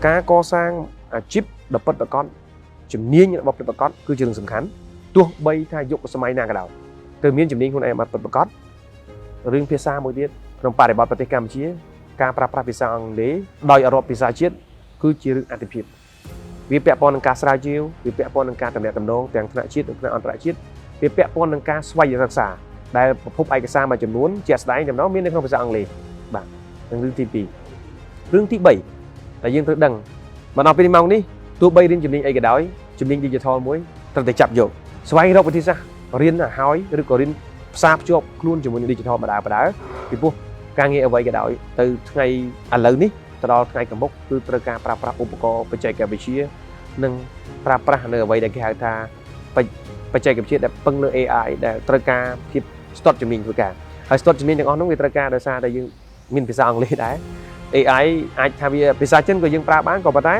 ការកសាងអាជីពដ៏ពិតប្រាកដជំនាញរបស់ពិតប្រាកដគឺជារឿងសំខាន់ទោះបីថាយុគសម័យណាក៏ដោយត្រូវមានជំនាញខ្លួនឯងបានពិតប្រាកដរឿងភាសាមួយទៀតក្នុងបរិបទប្រទេសកម្ពុជាការប្រើប្រាស់ភាសាអង់គ្លេសដោយអរាប់ភាសាជាតិគឺជារឿងអាទិភាពវាពាក់ព័ន្ធនឹងការស្រាវជ្រាវវាពាក់ព័ន្ធនឹងការតំណាក់តំណងទាំងថ្នាក់ជាតិនិងថ្នាក់អន្តរជាតិវាពាក់ព័ន្ធនឹងការស្វែងរកសារដែលប្រភពឯកសារមួយចំនួនជាក់ស្ដែងចំណងមាននៅក្នុងភាសាអង់គ្លេសបាទនឹងរឿងទី2រឿងទី3ដែលយើងត្រូវដឹងមកដល់ពេលម៉ោងនេះទោះបីរៀនជំនាញអីក៏ដោយជំនាញ digital មួយត្រូវតែចាប់យកស្វែងរកវិធីសាស្ត្ររៀនឲ្យហើយឬក៏រៀនផ្សារភ្ជាប់ខ្លួនជាមួយនឹង digital បដាបដាពីព្រោះការងារអ្វីក៏ដោយទៅថ្ងៃឥឡូវនេះទៅដល់ថ្ងៃខាងមុខគឺត្រូវការប្រើប្រាស់ឧបករណ៍បច្ចេកវិទ្យានិងប្រើប្រាស់នៅអ្វីដែលគេហៅថាបច្ចេកវិទ្យាដែលពឹងលើ AI ដែលត្រូវការភាពស្ទាត់ជំនាញធ្វើការហើយស្ទាត់ជំនាញទាំងអស់នោះវាត្រូវការដោយសារតែយើងមានភាសាអង់គ្លេសដែរ AI អាចថាវាភាសាចិនក៏យើងប្រើបានក៏ប៉ុន្តែ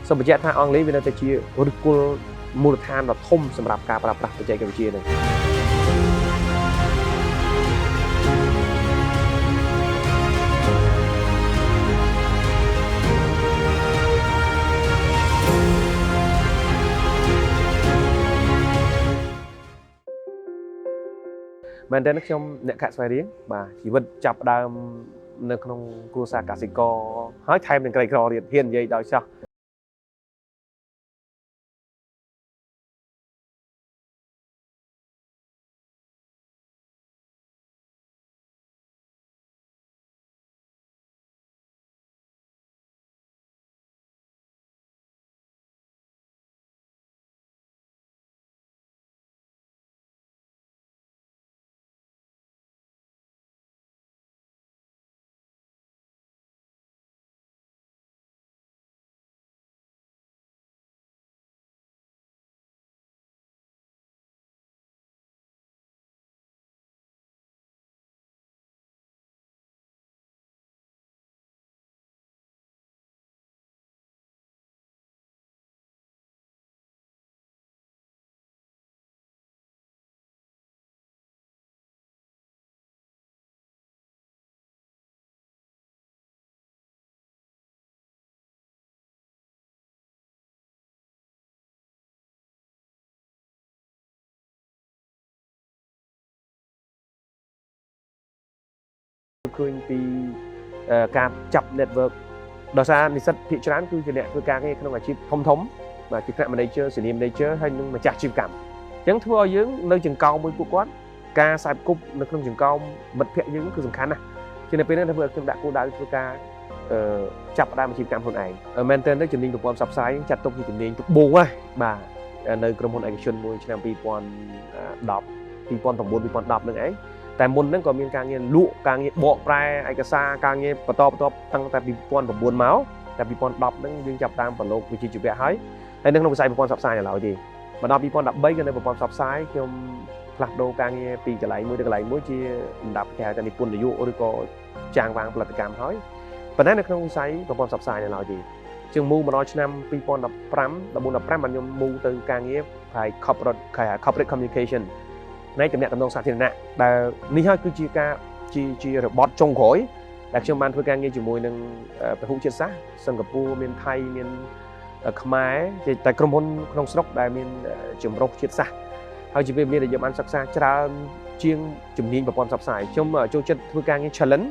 សូមបញ្ជាក់ថាអង់គ្លេសវានៅតែជាឫសគល់មូលដ្ឋានដ៏ធំសម្រាប់ការប្រើប្រាស់បច្ចេកវិទ្យានេះមែនតើខ្ញុំអ្នកខេត្តស្វាយរៀងបាទជីវិតចាប់ផ្ដើមនៅក្នុងគ្រួសារកសិករហើយថែមនឹងក្រីក្រទៀតហ៊ាននិយាយដោយសោះឃើញពីការចាប់ network ដោយសារនិស្សិតភាគច្រើនគឺជាអ្នកធ្វើការងារក្នុងអាជីពធំធំបាទជាថ្នាក់ manager senior manager ហើយនិងម្ចាស់អាជីវកម្មអញ្ចឹងធ្វើឲ្យយើងនៅចង្កោមមួយពួកគាត់ការខ្សែគប់នៅក្នុងចង្កោមមិត្តភ័ក្តិយើងគឺសំខាន់ណាស់ជានៅពេលនេះធ្វើឲ្យខ្ញុំដាក់គោលដៅធ្វើការចាប់ផ្ដើមអាជីវកម្មខ្លួនឯងមែនតើទៅជំនាញប្រព័ន្ធផ្សព្វផ្សាយចាត់ទុកជាជំនាញដំបូងហើយបាទនៅក្រុមហ៊ុនឯកជនមួយឆ្នាំ2010 2009 2010នឹងឯងតែមុនហ្នឹងក៏មានការងារលក់ការងារបកប្រែឯកសារការងារបន្តបន្តតាំងតែពី2009មកតែ2010ហ្នឹងយើងចាប់តាមប្រឡូកវិជ្ជាជីវៈហើយហើយនៅក្នុងវិស័យប្រព័ន្ធផ្សព្វផ្សាយនៅឡើយទេមកដល់2013ក៏នៅប្រព័ន្ធផ្សព្វផ្សាយខ្ញុំផ្លាស់ប្ដូរការងារពីកន្លែងមួយទៅកន្លែងមួយជាលំដាប់គេហៅថានិពន្ធនាយកឬក៏ចាងវាងផលិតកម្មហើយប៉ុន្តែនៅក្នុងវិស័យប្រព័ន្ធផ្សព្វផ្សាយនៅឡើយទេជាងមូមកដល់ឆ្នាំ2015 14 15បានខ្ញុំមូទៅការងារផ្នែក corporate communication នៃទំនាក់ទំនងសាធារណៈដែលនេះហើយគឺជាការជារបត់ចុងក្រោយដែលខ្ញុំបានធ្វើការងារជាមួយនឹងពហុជាតិសាសន៍សិង្ហបុរីមានថៃមានខ្មែរតែក្រុមហ៊ុនក្នុងស្រុកដែលមានចម្រុះជាតិសាសន៍ហើយជាពេលវេលាដែលយើងបានសិក្សាច្រើនជាងជំនាញប្រព័ន្ធផ្សព្វផ្សាយខ្ញុំចូលចិត្តធ្វើការងារ challenge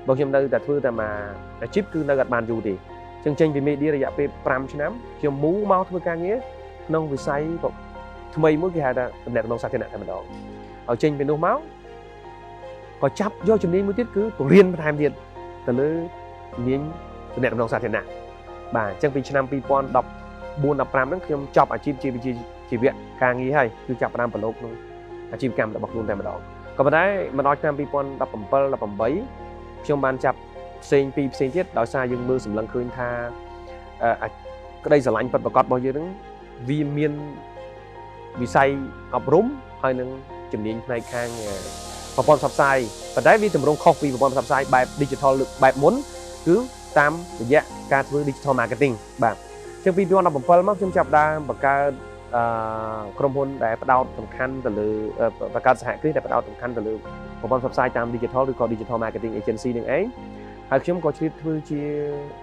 បើខ្ញុំនៅតែធ្វើតែមួយអាជីពគឺនៅអត់បានយូរទេចឹងចេញពី media រយៈពេល5ឆ្នាំខ្ញុំមូមកធ្វើការងារក្នុងវិស័យថ្មីមួយគេហៅថាទំនាក់ទំនងសាធារណៈតែម្ដងហើយចេញពីនោះមកក៏ចាប់យកជំនាញមួយទៀតគឺបង្រៀនបន្ថែមទៀតទៅលើជំនាញទំនាក់ទំនងសាធារណៈបាទអញ្ចឹងពីឆ្នាំ2014 15ហ្នឹងខ្ញុំចប់អាជីពជាវិជ្ជាជីវៈការងារហើយគឺចាប់ផ្ដើមប្រឡូកក្នុងអាជីវកម្មរបស់ខ្លួនតែម្ដងក៏ប៉ុន្តែមកដល់ឆ្នាំ2017 18ខ្ញុំបានចាប់ផ្សេងពីផ្សេងទៀតដោយសារយើងមើលសម្លឹងឃើញថាក្តីស្រឡាញ់ពិតប្រាកដរបស់យើងហ្នឹងវាមានវិស័យអប់រំហើយនឹងជំនាញផ្នែកខាងប្រព័ន្ធផ្សព្វផ្សាយប៉ុន្តែវាទម្រង់ខុសពីប្រព័ន្ធផ្សព្វផ្សាយបែប digital បែបមុនគឺតាមរយៈការធ្វើ digital marketing បាទជាង2017មកខ្ញុំចាប់ដើមបង្កើតក្រុមហ៊ុនដែលផ្ដោតសំខាន់ទៅលើបង្កើតសហគ្រាសដែលផ្ដោតសំខាន់ទៅលើប្រព័ន្ធផ្សព្វផ្សាយតាម digital ឬក៏ digital marketing agency នឹងឯងហើយខ្ញុំក៏ឆ្លៀតធ្វើជា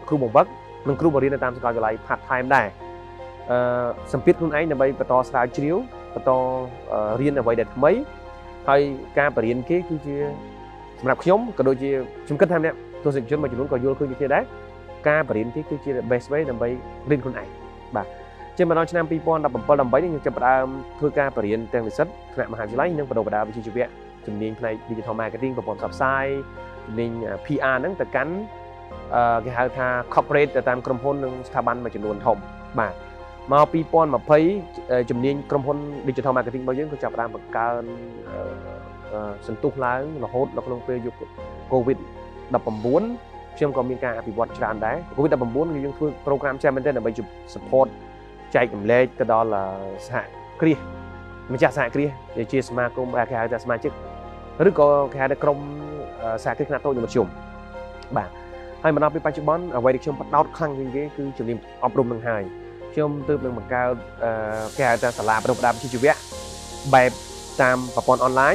គ្រូបង្វឹក និងគ្រូបង្រៀននៅតាមសាកលវិទ្យាល័យ part time ដែរអឺសម្ពាធខ្លួនឯងដើម្បីបន្តស្រាវជ្រាវបន្តរៀនអ្វីដែលថ្មីហើយការបរៀនគេគឺជាសម្រាប់ខ្ញុំក៏ដូចជាខ្ញុំគិតថាអ្នកទស្សនិកជនមួយចំនួនក៏យល់ឃើញដូចគ្នាដែរការបរៀនគេគឺជា the best way ដើម្បីរៀនខ្លួនឯងបាទជាមកដល់ឆ្នាំ2017 18នេះខ្ញុំចាប់ផ្ដើមធ្វើការបរៀនទាំងនិស្សិតថ្នាក់មហាវិទ្យាល័យនិងបណ្ដុះបណ្ដាលវិជ្ជាជីវៈជំនាញផ្នែក Digital Marketing ប្រព័ន្ធផ្សព្វផ្សាយជំនាញ PR ហ្នឹងទៅកាន់គេហៅថា corporate ទៅតាមក្រុមហ៊ុននិងស្ថាប័នមួយចំនួនធំបាទមក2020ជំនាញក្រុមហ៊ុន Digital Marketing របស់យើងក៏ចាប់ផ្ដើមបង្កើនសន្ទុះឡើងរហូតនៅក្នុងពេលយុគ COVID 19ខ្ញុំក៏មានការអភិវឌ្ឍច្រើនដែរ COVID 19គឺយើងធ្វើ program ច្រើនមែនទែនដើម្បី support ចែករំលែកទៅដល់សហគ្រាសម្ចាស់សហគ្រាសដែលជាសមាគមគេហៅថាសមាជិកឬក៏គេហៅថាក្រុមសហគ្រាសខ្នាតតូចនិងមធ្យមបាទហើយមកដល់ពេលបច្ចុប្បន្នអ្វីដែលខ្ញុំផ្ដោតខ្លាំងជាងគេគឺជំនាញអប់រំនឹងហើយខ្ញុំទើបនឹងបង្កើតគេហៅថាសាលាបណ្ដុះបណ្ដាលវិជ្ជាជីវៈបែបតាមប្រព័ន្ធអនឡាញ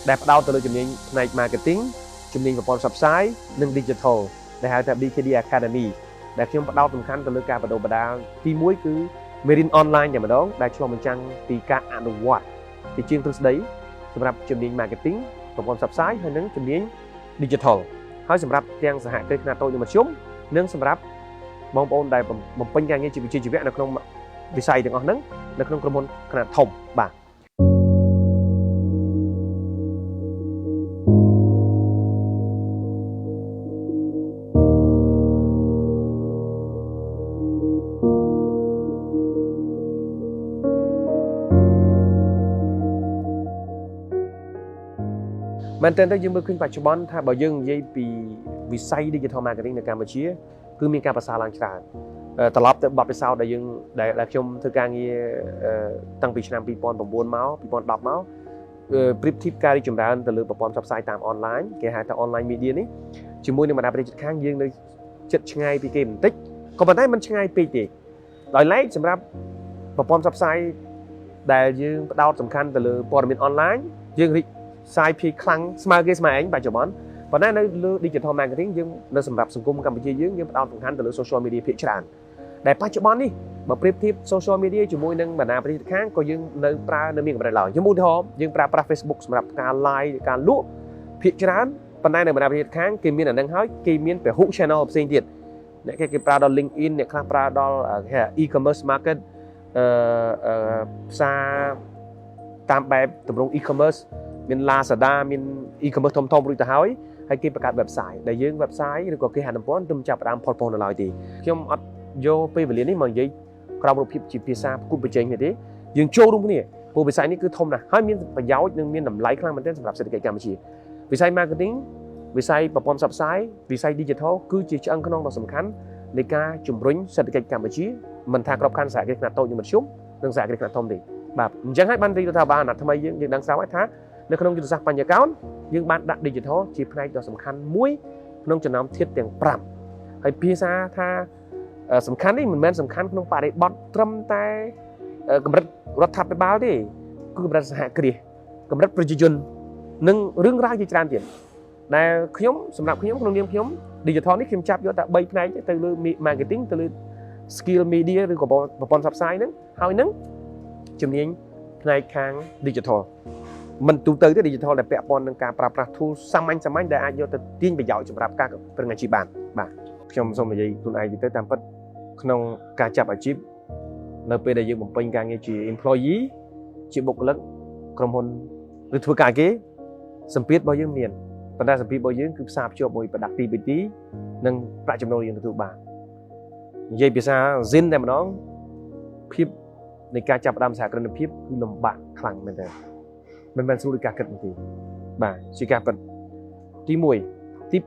ដែលផ្ដោតទៅលើជំនាញផ្នែក marketing ជំនាញប្រព័ន្ធផ្សព្វផ្សាយនិង digital ដែលហៅថា BKD Academy ដែលខ្ញុំផ្ដោតសំខាន់ទៅលើការបណ្ដុះបណ្ដាលទី1គឺមេរៀនអនឡាញតែម្ដងដែលឆ្លុះបញ្ចាំងពីការអនុវត្តជាជាងទ្រឹស្ដីសម្រាប់ជំនាញ marketing ប្រព័ន្ធផ្សព្វផ្សាយហើយនិងជំនាញ digital ហើយសម្រាប់ទាំងសហគ្រាសខ្នាតតូចនិងមធ្យមនិងសម្រាប់បងប្អូនដែលបំពេញការងារជាវិជ្ជាជីវៈនៅក្នុងវិស័យទាំងអស់ហ្នឹងនៅក្នុងក្រុមហ៊ុនខ្នាតធំបាទមែនទែនទៅយើងមើលឃើញបច្ចុប្បន្នថាបើយើងនិយាយពីវិស័យ Digital Marketing នៅកម្ពុជាគឺមានការប្រសើរឡើងច្រើនត្រឡប់ទៅបទពិសោធន៍ដែលយើងដែលខ្ញុំធ្វើការងារតាំងពីឆ្នាំ2009មក2010មកប្រៀបធៀបការរីកចម្រើនទៅលើប្រព័ន្ធផ្សព្វផ្សាយតាមអនឡាញគេហៅថា online media នេះជាមួយនឹងបណ្ដាប្រទេសជិតខាងយើងនៅជិតឆ្ងាយពីគេបន្តិចក៏ប៉ុន្តែមិនឆ្ងាយពេកទេដោយឡែកសម្រាប់ប្រព័ន្ធផ្សព្វផ្សាយដែលយើងផ្ដោតសំខាន់ទៅលើព័ត៌មានអនឡាញយើងរីកសាយភាយខ្លាំងស្មើគេស្មើឯងបច្ចុប្បន្នប៉ុន្តែនៅលើ Digital Marketing យើងនៅសម្រាប់សង្គមកម្ពុជាយើងផ្ដោតសំខាន់ទៅលើ Social Media ភាគច្រើនដែលបច្ចុប្បន្ននេះបើប្រៀបធៀប Social Media ជាមួយនឹងបណ្ដាប្រទេសខាងក៏យើងនៅប្រើនៅមានកម្រិតឡើយខ្ញុំឧទាហរណ៍យើងប្រើប្រាស់ Facebook សម្រាប់ការ live ការលក់ភាគច្រើនប៉ុន្តែនៅបណ្ដាប្រទេសខាងគេមានអានឹងហើយគេមានពហុ channel ផ្សេងទៀតអ្នកគេប្រើដល់ LinkedIn អ្នកខ្លះប្រើដល់ e-commerce market ផ្សារតាមបែបទម្រង់ e-commerce មាន Lazada មាន e-commerce ធំៗរួចទៅហើយហើយគេបង្កើត website ដែលយើង website ឬក៏គេហទំព័រទើបចាប់ផ្ដើមផុលផុសនៅឡើយទេខ្ញុំអត់យកពេលវេលានេះមកនិយាយក្រោមរូបភាពជាភាសាប្រកួតប្រជែងគ្នាទេយើងចូលរួមគ្នាព្រោះវិស័យនេះគឺធំណាស់ហើយមានប្រយោជន៍និងមានតម្លៃខ្លាំងមែនទែនសម្រាប់សេដ្ឋកិច្ចកម្ពុជាវិស័យ marketing វិស័យប្រព័ន្ធផ្សព្វផ្សាយវិស័យ digital គឺជាឆ្អឹងខ្នងដ៏សំខាន់នៃការជំរុញសេដ្ឋកិច្ចកម្ពុជាមិនថាក្របខ័ណ្ឌសហគ្រាសខ្នាតតូចនិងមធ្យមនិងសហគ្រាសខ្នាតធំទេបាទអញ្ចឹងហើយបានរាជរដ្ឋាភិបាលអាណត្តិថ្មីយើងដឹងស្រាប់ហើយថានៅក្នុងយុទ្ធសាស្ត្របញ្ញកោណយើងបានដាក់ digital ជាផ្នែកដ៏សំខាន់មួយក្នុងចំណោមធាតុទាំង5ហើយភាសាថាសំខាន់នេះមិនមែនសំខាន់ក្នុងបរិបទត្រឹមតែកម្រិតរដ្ឋាភិបាលទេគឺកម្រិតសហគ្រាសកម្រិតប្រជាជននិងរឿងរ៉ាវជាច្រើនទៀតដែលខ្ញុំសម្រាប់ខ្ញុំក្នុងនាមខ្ញុំ digital នេះខ្ញុំចាប់យកតែ3ផ្នែកទៅលើ marketing ទៅលើ skill media ឬក៏ប្រព័ន្ធផ្សព្វផ្សាយហ្នឹងហើយនឹងជំនាញផ្នែកខាង digital មិនទូទៅទេ digital ដែលពាក់ព័ន្ធនឹងការប្រើប្រាស់ tool សាមញ្ញសាមញ្ញដែលអាចយកទៅទាញប្រយោជន៍សម្រាប់ការប្រឹងអាជីពបានបាទខ្ញុំសូមនិយាយខ្លួនឯងទៅតាមពិតក្នុងការចាប់អាជីពនៅពេលដែលយើងបំពេញការងារជា employee ជាបុគ្គលិកក្រុមហ៊ុនឬធ្វើការគេសម្ពាធរបស់យើងមានប៉ុន្តែសម្ពាធរបស់យើងគឺផ្សារភ្ជាប់មួយ productivity និងប្រាក់ចំណូលយើងទទួលបាននិយាយភាសាស៊ីនតែម្ដងភាពនៃការចាប់ផ្ដើមសហគ្រិនភាពគឺលំបាកខ្លាំងមែនទែនមិនមែនស្រួលដូចការគិតនោះទេបាទជាការពិតទី1ទី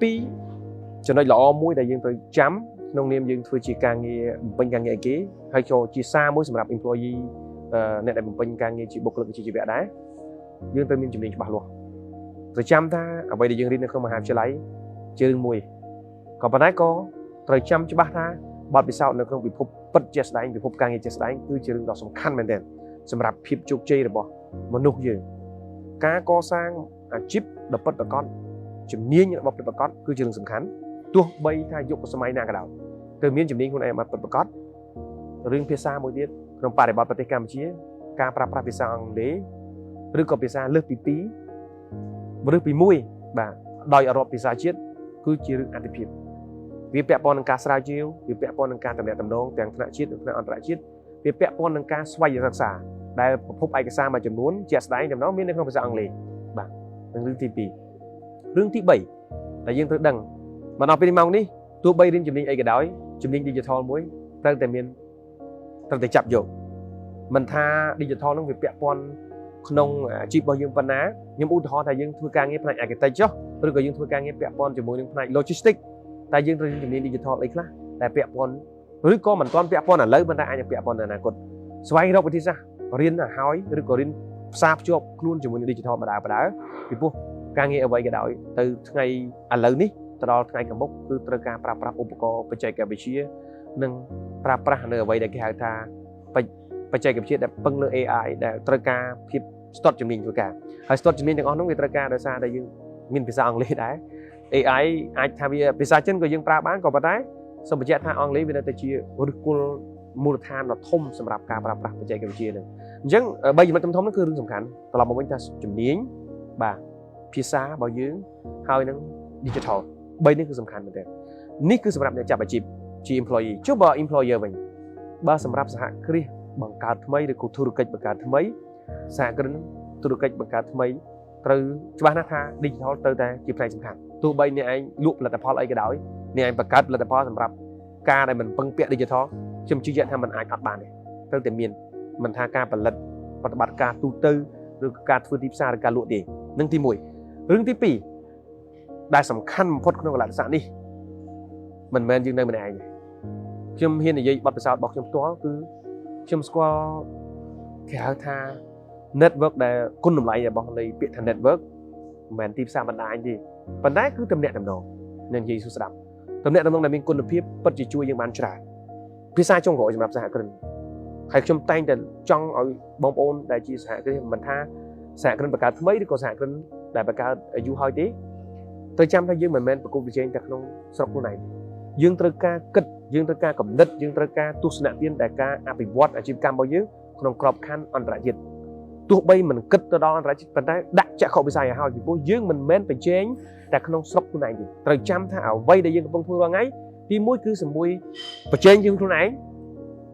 2ចំណុចល្អមួយដែលយើងត្រូវចាំក្នុងនាមយើងធ្វើជាការងារបំពេញការងារអីគេហើយក៏ជាសារមួយសម្រាប់ employee អ្នកដែលបំពេញការងារជាបុគ្គលិកវិជ្ជាជីវៈដែរយើងត្រូវមានជំនាញច្បាស់លាស់ត្រូវចាំថាអ្វីដែលយើងរៀននៅក្នុងមហាវិទ្យាល័យជារឿងមួយក៏ប៉ុន្តែក៏ត្រូវចាំច្បាស់ថាបទពិសោធន៍នៅក្នុងពិភពពិតជាក់ស្ដែងពិភពការងារជាក់ស្ដែងគឺជារឿងដ៏សំខាន់មែនទែនសម្រាប់ភាពជោគជ័យរបស់មនុស្សយើងការកសាងអាជីពដ៏ពិតប្រាកដជំនាញរបស់ពិតប្រាកដគឺជារឿងសំខាន់ទោះបីថាយុគសម័យណាក៏ដោយ ត្រូវមានជំនាញខ្លួនឯងបានពិតប្រាកដរឿងភាសាមួយទៀតក្នុងបរិបទប្រទេសកម្ពុជាការប្រើប្រាស់ភាសាអង់គ្លេសឬក៏ភាសាលើសពី2ឬពី1បាទដោយអរាប់ភាសាជាតិគឺជារឿងអាទិភាពវាពាក់ព័ន្ធនឹងការស្រាវជ្រាវវាពាក់ព័ន្ធនឹងការតំណាក់តំណងទាំងថ្នាក់ជាតិនិងថ្នាក់អន្តរជាតិវាពាក់ព័ន្ធនឹងការស្វែងរកសារដែលប្រភពឯកសារមួយចំនួនជាក់ស្ដែងចំណងមាននៅក្នុងភាសាអង់គ្លេសបាទនឹងរឿងទី2រឿងទី3ដែលយើងត្រូវដឹងមកដល់ពេលម៉ោងនេះទោះបីរៀនជំនាញអីក៏ដោយជំនាញ digital មួយត្រូវតែមានត្រូវតែចាប់យកមិនថា digital នឹងវាពាក់ព័ន្ធក្នុងអាជីពរបស់យើងប៉ុណ្ណាខ្ញុំឧទាហរណ៍ថាយើងធ្វើការងារផ្នែក architect ចុះឬក៏យើងធ្វើការងារពាក់ព័ន្ធជាមួយនឹងផ្នែក logistics តែយើងត្រូវរៀនជំនាញ digital អីខ្លះដែលពាក់ព័ន្ធឬក៏មិនទាន់ពាក់ព័ន្ធឥឡូវប៉ុន្តែអាចនឹងពាក់ព័ន្ធនៅអនាគតស្វែងរកវិធីសាស្ត្ររៀនឲ្យហើយឬក៏រៀនផ្សារភ្ជាប់ខ្លួនជាមួយនឹង digital បដាបដាពីព្រោះការងារអ្វីក៏ដោយទៅថ្ងៃឥឡូវនេះទៅដល់ថ្ងៃខាងមុខគឺត្រូវការប្រើប្រាស់ឧបករណ៍បច្ចេកវិទ្យានិងប្រើប្រាស់នៅអ្វីដែលគេហៅថាបច្ចេកវិទ្យាដែលពឹងលើ AI ដែលត្រូវការភាពស្ទាត់ជំនាញធ្វើការហើយស្ទាត់ជំនាញទាំងអស់នោះវាត្រូវការដោយសារតែយើងមានភាសាអង់គ្លេសដែរ AI អាចថាវាភាសាចិនក៏យើងប្រើបានក៏ប៉ុន្តែសូមបញ្ជាក់ថាអង់គ្លេសវានៅតែជាឫសគល់មូលដ្ឋានដ៏ធំសម្រាប់ការប្រើប្រាស់បច្ចេកវិទ្យានឹងអញ្ចឹងបីចំណុចធំៗហ្នឹងគឺរឿងសំខាន់ត្រឡប់មកវិញថាជំនាញបាទភាសារបស់យើងហើយនឹង digital បីនេះគឺសំខាន់មែនទែននេះគឺសម្រាប់អ្នកចាប់អាជីពជា employee ចុះបើ employer វិញបើសម្រាប់សហគ្រាសបង្កើតថ្មីឬក៏ធុរកិច្ចបង្កើតថ្មីសហគ្រិនធុរកិច្ចបង្កើតថ្មីត្រូវច្បាស់ណាស់ថា digital ត្រូវតែជាផ្នែកសំខាន់ទោះបីអ្នកឯងលក់ផលិតផលអីក៏ដោយអ្នកឯងបង្កើតផលិតផលសម្រាប់ការដែលមិនពឹងពាក់ digital ខ្ញុំជឿជាក់ថាมันអាចអត់បានទេត្រូវតែមានមិនថាការផលិតប្រតិបត្តិការទូទៅឬការធ្វើទីផ្សារឬការលក់ទេនឹងទី1រឿងទី2ដែលសំខាន់បំផុតក្នុងកលៈទេសៈនេះមិនមែនយើងនៅម្នាក់ឯងទេខ្ញុំហ៊ាននិយាយបទពិសោធន៍របស់ខ្ញុំផ្ទាល់គឺខ្ញុំស្គាល់គេហៅថា network ដែលគុណតម្លៃរបស់នៃពាក្យថា network មិនមែនទីផ្សារបណ្ដាញទេប៉ុន្តែគឺទំនាក់ទំនងនឹងនិយាយសួរស្ដាប់ទំនាក់ទំនងដែលមានគុណភាពពិតជាជួយយើងបានច្រើនភាសាចុងក្រោយសម្រាប់សហគ្រិនហើយខ្ញុំតែងតែចង់ឲ្យបងប្អូនដែលជាសហគ្រិនមិនថាសហគ្រិនបង្កើតថ្មីឬក៏សហគ្រិនដែលបង្កើតយូរហើយទេត្រូវចាំថាយើងមិនមែនប្រកួតប្រជែងតែក្នុងស្រុកខ្លួនឯងយើងត្រូវការគិតយើងត្រូវការកំណត់យើងត្រូវការទស្សនៈទានដែលការអភិវឌ្ឍអាជីវកម្មរបស់យើងក្នុងក្របខ័ណ្ឌអន្តរជាតិទោះបីមិនគិតទៅដល់អន្តរជាតិប៉ុន្តែដាក់ចក្ខុវិស័យឲ្យហើយពីព្រោះយើងមិនមែនប្រជែងតែក្នុងស្រុកខ្លួនឯងទេត្រូវចាំថាអ្វីដែលយើងកំពុងធ្វើរាល់ថ្ងៃទីមួយគឺសមួយប្រជែងយើងខ្លួនឯង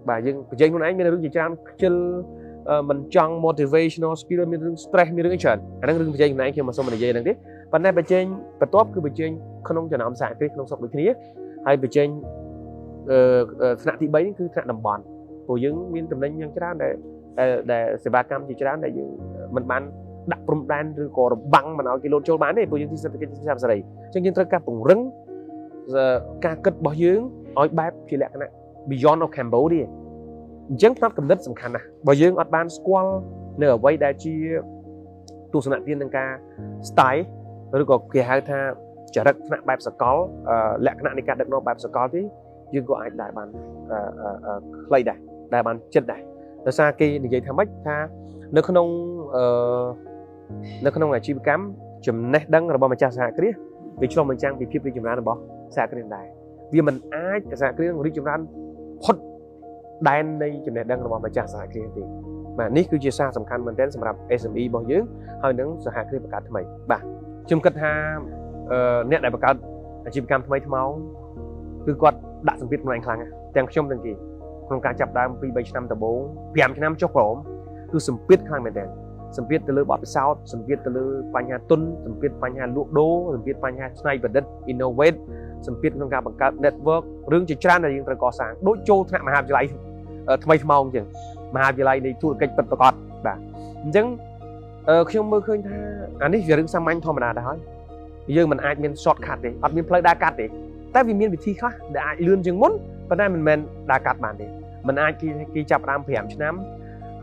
បាទយើងប្រជែងខ្លួនឯងមានរឿងជាច្រើនខ្ជិលមិនចង់ motivational skill មានរឿង stress មានរឿងអីច្រើនអាហ្នឹងរឿងប្រជែងខ្លួនឯងខ្ញុំមិនសូមនិយាយហ្នឹងទេប៉ុន្តែប្រជែងបន្ទាប់គឺប្រជែងក្នុងចំណោមសហគ្រាសក្នុងស្រុកដូចគ្នាហើយប្រជែងអឺថ្នាក់ទី3នេះគឺថ្នាក់តំបន់ព្រោះយើងមានតំណែងយ៉ាងច្រើនដែលដែលសេវាកម្មជាច្រើនដែលយើងមិនបានដាក់ព្រំដែនឬក៏របាំងមិនឲ្យគេលោតចូលបានទេព្រោះយើងទីសេដ្ឋកិច្ចសេរីអញ្ចឹងយើងត្រូវការពង្រឹងការគិតរបស់យើងឲ្យបែបជាលក្ខណៈ beyond of Cambodia អញ្ចឹងផ្នត់គំនិតសំខាន់ណាស់បើយើងអត់បានស្គាល់នៅអ្វីដែលជាទស្សនៈទាននឹងការ style ឬក៏គេហៅថាចរិតថ្នាក់បែបសកលលក្ខណៈនៃការដឹកនាំបែបសកលទេយើងក៏អាចដែរបានខ្លីដែរដែលបានចិត្តដែរដោយសារគេនិយាយថាម៉េចថានៅក្នុងអាជីវកម្មចំណេះដឹងរបស់ម្ចាស់សហគ្រាសវាឆ្លុះបញ្ចាំងពីភាពរីកចម្រើនរបស់សហគ្រាសដែរវាមិនអាចសហគ្រាសរីកចម្រើនផុតដែននៃចំណេះដឹងរបស់ម្ចាស់សហគ្រាសទេបាទនេះគឺជាសារសំខាន់មែនទែនសម្រាប់ SME របស់យើងហើយនឹងសហគ្រាសបង្កើតថ្មីបាទខ្ញុំគិតថាអ្នកដែលបង្កើតអាជីវកម្មថ្មីថ្មោងគឺគាត់ដាក់សម្ពាធខ្លួនឯងខ្លាំងទាំងខ្ញុំទាំងគេក្នុងការចាប់ដើម2 3ឆ្នាំដំបូង5ឆ្នាំចុះក្រោមគឺសម្ពាធខ្លាំងមែនទែនសម្ពាធទៅលើបទពិសោធន៍សម្ពាធទៅលើបញ្ហាទុនសម្ពាធបញ្ហាលក់ដូរសម្ពាធបញ្ហាច្នៃប្រឌិត innovate សម្ពាធក្នុងការបង្កើត network រឿងជាច្រើនដែលយើងត្រូវកសាងដូចចូលថ្នាក់មហាវិទ្យាល័យថ្មីថ្មោងអញ្ចឹងមហាវិទ្យាល័យនៃធុរកិច្ចពិតប្រាកដបាទអញ្ចឹងខ្ញុំមើលឃើញថាអានេះជារឿងសាមញ្ញធម្មតាដែរហើយយើងមិនអាចមាន short cut ទេអត់មានផ្លូវដើរកាត់ទេតែវាមានវិធីខ្លះដែលអាចលឿនជាងមុនប៉ុន្តែមិនមែនដើរកាត់បានទេមិនអាចគេចាប់ដើម5ឆ្នាំ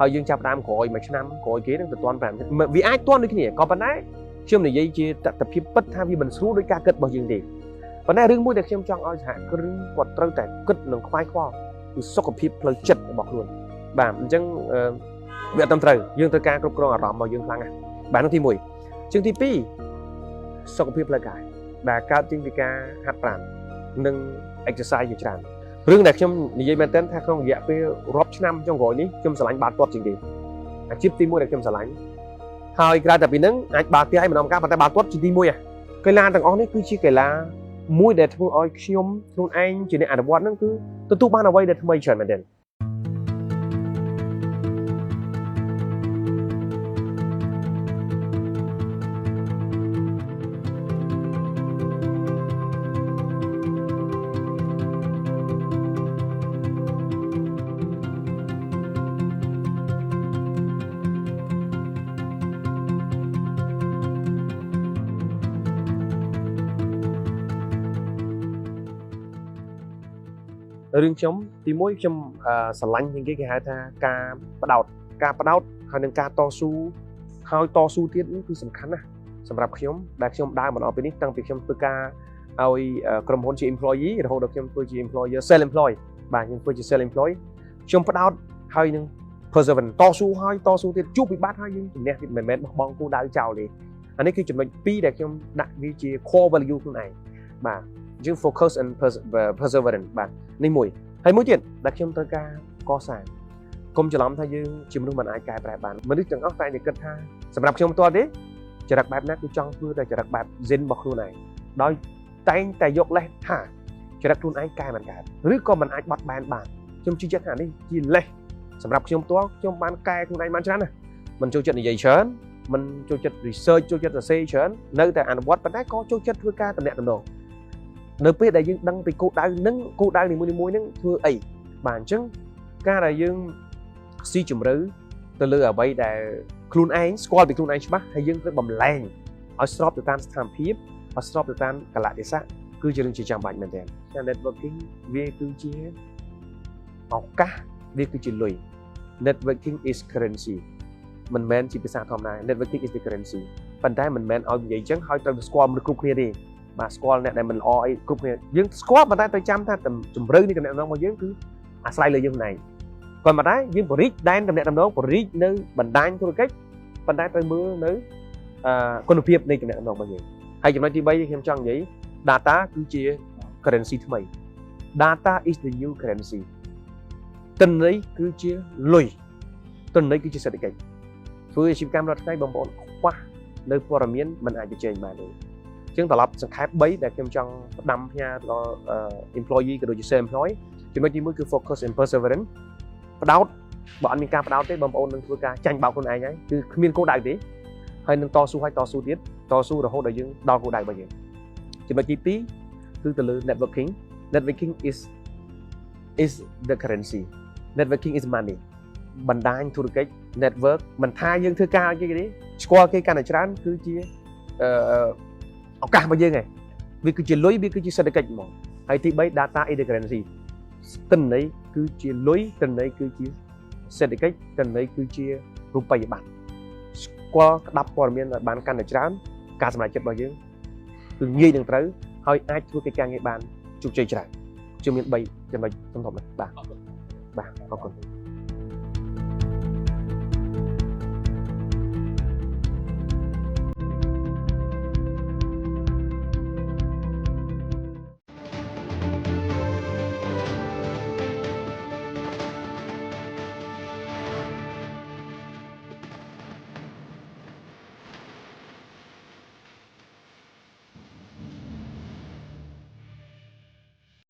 ហើយយើងចាប់ដើមក្រោយមួយឆ្នាំក្រោយគេនឹងទៅទាន់5ឆ្នាំវាអាចទាន់ដូចគ្នាក៏ប៉ុន្តែខ្ញុំនិយាយជាតថភាពពិតថាវាមិនស្រួលដោយការគិតរបស់យើងទេប៉ុន្តែរឿងមួយដែលខ្ញុំចង់ឲ្យសហគ្រិនគាត់ត្រូវតែគិតនិងខ្វាយខ្វល់គឺសុខភាពផ្លូវចិត្តរបស់ខ្លួនបាទអញ្ចឹងវាអត់ត្រឹមត្រូវយើងត្រូវការគ្រប់គ្រងអារម្មណ៍របស់យើងខ្លាំងណាស់បាទនោះទី1ជាងទី2សុខភាពផ្លូវកាយដែលកើតចេញពីការហាត់ប្រាណនិង exercise ជាច្រើន រឿងដែលខ្ញុំនិយាយមែនទែនថាក្នុងរយៈពេលរាប់ឆ្នាំចុងក្រោយនេះខ្ញុំស្រឡាញ់បាល់ទាត់ជាងគេអាជីពទី1ដែលខ្ញុំស្រឡាញ់ហើយក្រៅតែពីហ្នឹងអាចបាល់ទះឲ្យម្ដងកាលប៉ុន្តែបាល់ទាត់ជាទី1ហ៎កីឡាទាំងអស់នេះគឺជាកីឡាមួយដែលធ្វើឲ្យខ្ញុំខ្លួនឯងជាអ្នកអនុវត្តហ្នឹងគឺទទួលបានអ្វីដែលថ្មីច្រើនមែនទែនរឿងខ្ញុំទី1ខ្ញុំស្រឡាញ់ជាងគេគេហៅថាការផ្ដោតការផ្ដោតហើយនឹងការតស៊ូហើយតស៊ូទៀតនេះគឺសំខាន់ណាស់សម្រាប់ខ្ញុំដែលខ្ញុំដើរមកដល់ពេលនេះតាំងពីខ្ញុំធ្វើការឲ្យក្រុមហ៊ុនជា employee រហូតដល់ខ្ញុំធ្វើជា employer self employed បាទខ្ញុំធ្វើជា self employed ខ្ញុំផ្ដោតហើយនឹង perseverance តស៊ូហើយតស៊ូទៀតជួបវិបត្តិហើយយើងជំនះទៀតមិនមែនបោះបង់គោលដៅចោលទេអានេះគឺចំណុច2ដែលខ្ញុំដាក់វាជា core value ខ្លួនឯងបាទយើង focus and perseverance បាទនេះមួយហើយមួយទៀតដែលខ្ញុំត្រូវការកសាងកុំច្រឡំថាយើងជាមនុស្សមិនអាចកែប្រែបានមនុស្សទាំងអស់តែងតែគិតថាសម្រាប់ខ្ញុំផ្ទាល់ទេចរិតបែបណាគឺចង់ធ្វើតែចរិតបែប zen របស់ខ្លួនឯងដោយតែងតែយកលេសថាចរិតខ្លួនឯងកែមិនកើតឬក៏មិនអាចបត់បែនបានខ្ញុំជឿជាក់ថានេះជាលេសសម្រាប់ខ្ញុំផ្ទាល់ខ្ញុំបានកែខ្លួនឯងបានច្រើនណាស់មិនចូលចិត្តនិយាយច្រើនមិនចូលចិត្ត research ចូលចិត្តសរសេរច្រើននៅតែអនុវត្តប៉ុន្តែក៏ចូលចិត្តធ្វើការតំណាក់តំណងនៅពេលដែលយើងដឹងពីគោលដៅនឹងគោលដៅនីមួយៗនឹងធ្វើអីបាទអញ្ចឹងការដែលយើងស៊ីជម្រៅទៅលើអ្វីដែលខ្លួនឯងស្គាល់ពីខ្លួនឯងច្បាស់ហើយយើងត្រូវបំលែងឲ្យស្របទៅតាមស្ថានភាពឲ្យស្របទៅតាមកលៈទេសៈគឺជារឿងជាចាំបាច់មែនទែនការ networking វាគឺជាឱកាសវាគឺជាលុយ networking is currency មិនមែនជាភាសាធម្មតា networking is the currency ប៉ុន្តែមិនមែនឲ្យនិយាយអញ្ចឹងហើយត្រូវស្គាល់មនុស្សគ្រប់គ្នាទេបាទស្គាល់អ្នកដែលមិនល្អអីគ្រប់គ្នាយើងស្គាល់ប៉ុន្តែត្រូវចាំថាជំរឿនៃតំណែងរបស់យើងគឺអាស្រ័យលើយើងខ្លួនឯងគាត់មកដែរយើងបរិចដែនតំណែងបរិចនៅបណ្ដាញធុរកិច្ចប៉ុន្តែត្រូវមើលនៅគុណភាពនៃតំណែងរបស់យើងហើយចំណុចទី3ខ្ញុំចង់និយាយ data គឺជា currency ថ្មី data is the new currency ទិន្នន័យគឺជាលុយទិន្នន័យគឺជាសេដ្ឋកិច្ចធ្វើអាជីវកម្មរាល់ថ្ងៃបងប្អូនខ្វះនៅព័ត៌មានមិនអាចបញ្ចេញបានទេជាងត្រឡប់សង្ខេប3ដែលខ្ញុំចង់ផ្ដាំផ្ញើទៅដល់ employee ក៏ដូចជា self employed ចំណុចទី1គឺ focus and perseverance ផ្ដោតបើអត់មានការផ្ដោតទេបងប្អូននឹងធ្វើការចាញ់បោកខ្លួនឯងហើយគឺគ្មានគោលដៅទេហើយនឹងតស៊ូហើយតស៊ូទៀតតស៊ូរហូតដល់យើងដល់គោលដៅរបស់យើងចំណុចទី2គឺទៅលើ networking networking is the currency networking is money បណ្ដាញធុរកិច្ច network មិនថាយើងធ្វើការឲ្យគេទេស្គាល់គេកាន់តែច្រើនគឺជាអឺឱកាសរបស់យើងឯងវាគឺជាលុយវាគឺជាសេដ្ឋកិច្ចហ្មងហើយទី3 data is the currency ទិន្នន័យគឺជាលុយទិន្នន័យគឺជាសេដ្ឋកិច្ចទិន្នន័យគឺជារូបិយប័ណ្ណស្គាល់ក្តាប់ព័ត៌មានឲ្យបានកាន់តែច្រើនការសម្រេចចិត្តរបស់យើងគឺងាយនឹងត្រូវហើយអាចធ្វើកិច្ចការងារបានជោគជ័យច្រើនខ្ញុំមាន3ចំណុចធំៗនេះបាទបាទអរគុណ។